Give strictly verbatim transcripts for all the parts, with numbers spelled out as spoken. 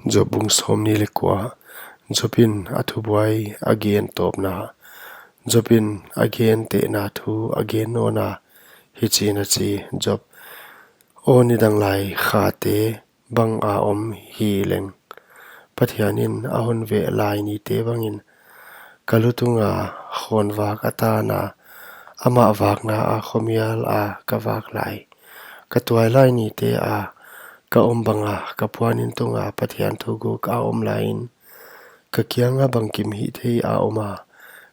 Job bung sawmnih leh kua. Job in a thubuai a gen tawpna. Job in a gen tehna thu a gen nawna, hichi'n a chi: Job aw, nidang lai khate bang a om hi leng, Pathian in a hon veh lai nite bangin, ka lu tunga khawnvak a tan a, amah vakna a khuamial a ka vak lai, ka tuailai nite a ka om banga ka puanin tunga Pathian thuguk a om laiin, ka kianga bangkim hihthei a om a,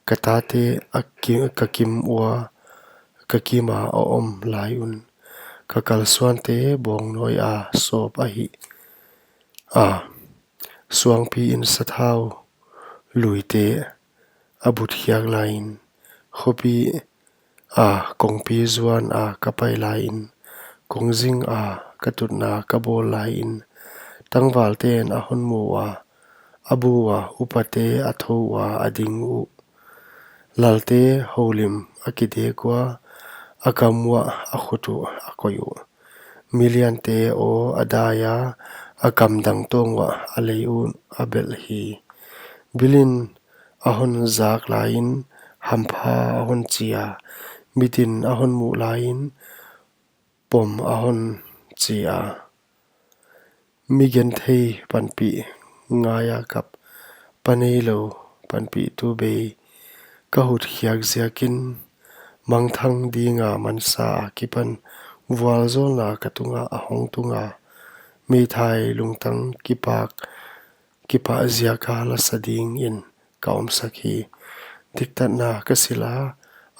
ka tate a ki-, ka kim ua, ka kima a om lai un, ka kalsuante bawngnawi a sawp ahi a, suangpi in sathau luite a butkhiak laiin, khopi a kongpi zuan a ka pai laiin, kongzing a ka tutna ka bawl laiin, tangvalte'n a hon mu ua, a bu ua, upate a thou ua a ding uh, lalte houlim a kidek ua, a kam uah a khut uh a koih uh. Miliante aw a dai a, a kam dang tawng uah a lei uh a belh hi. Bil in a hon zak laiin, hampha a hon chi a, mit in a hon muh laiin, pom a hon chi a. Mi genthei panpih ngaia kap, pa neilou panpihtu bei ka hutkhiak ziakin, mangthang dinga mansa akipan vualzawlna ka tunga a hong tunga, meithai lungtang kipak, kipah ziaka lasa dingin ka omsak hi. Diktatna ka sil a,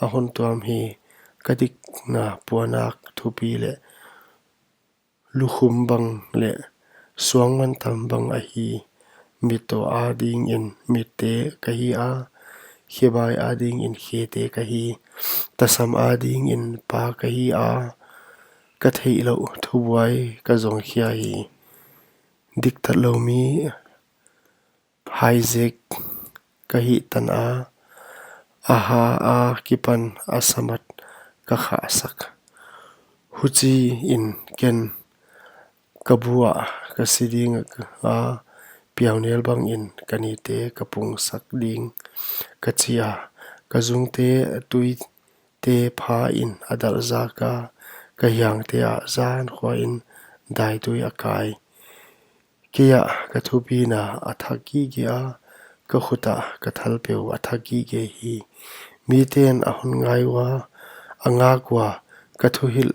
a hon tuam hi. Ka dikna puanak thupi leh lukhum bang leh suang mantam bang ahi. Mit tawh adingin mitte ka hi a, khebai adingin khete ka hi, tasam adingin pa ka hi a, ka theihlouh thubuai ka zong khia hi. Diktatlou mi haizek ka hih tan a, a ha akipan a samat ka khahsak. Huchiin ken ka bu ah ka si ding a, piaunel bangin ka nite ka pungsak ding, ka chi a. Ka zungte tuite pha in a dalh zak a, ka hiangte ah zan khua in daitui a kai. Kei ah ka thupina a thak gige a, ka khut ah ka thalpeu a thak gige hi. Mite'n a hon ngai ua, a ngak ua, ka thuhilh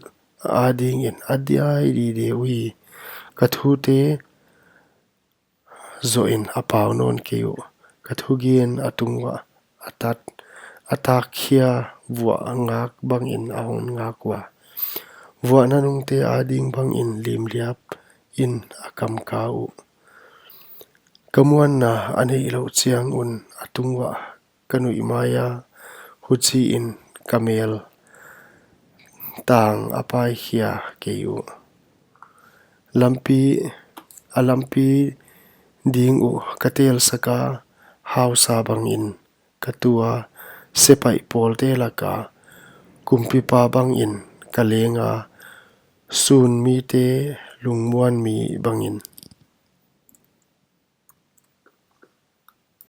adingin a diai dide uhi. Ka thute zoh in a pau nawn kei uh. Ka thugen a tung uah a tat, a takkhia vuah ngak bangin a hon ngak ua. Vuah nanungte ading bangin limliap in a kamka uh. Ka muanna a neihlouh chiang un a tung uah ka nuihmai a, huchiin ka mel tang a paikhia kei uh. Lampi, a lampi ding uh ka telsak a, hausa bangin ka tu a, sepaih pawlte laka kumpipa bangin ka leng a, sun mite lungmuan mi bangin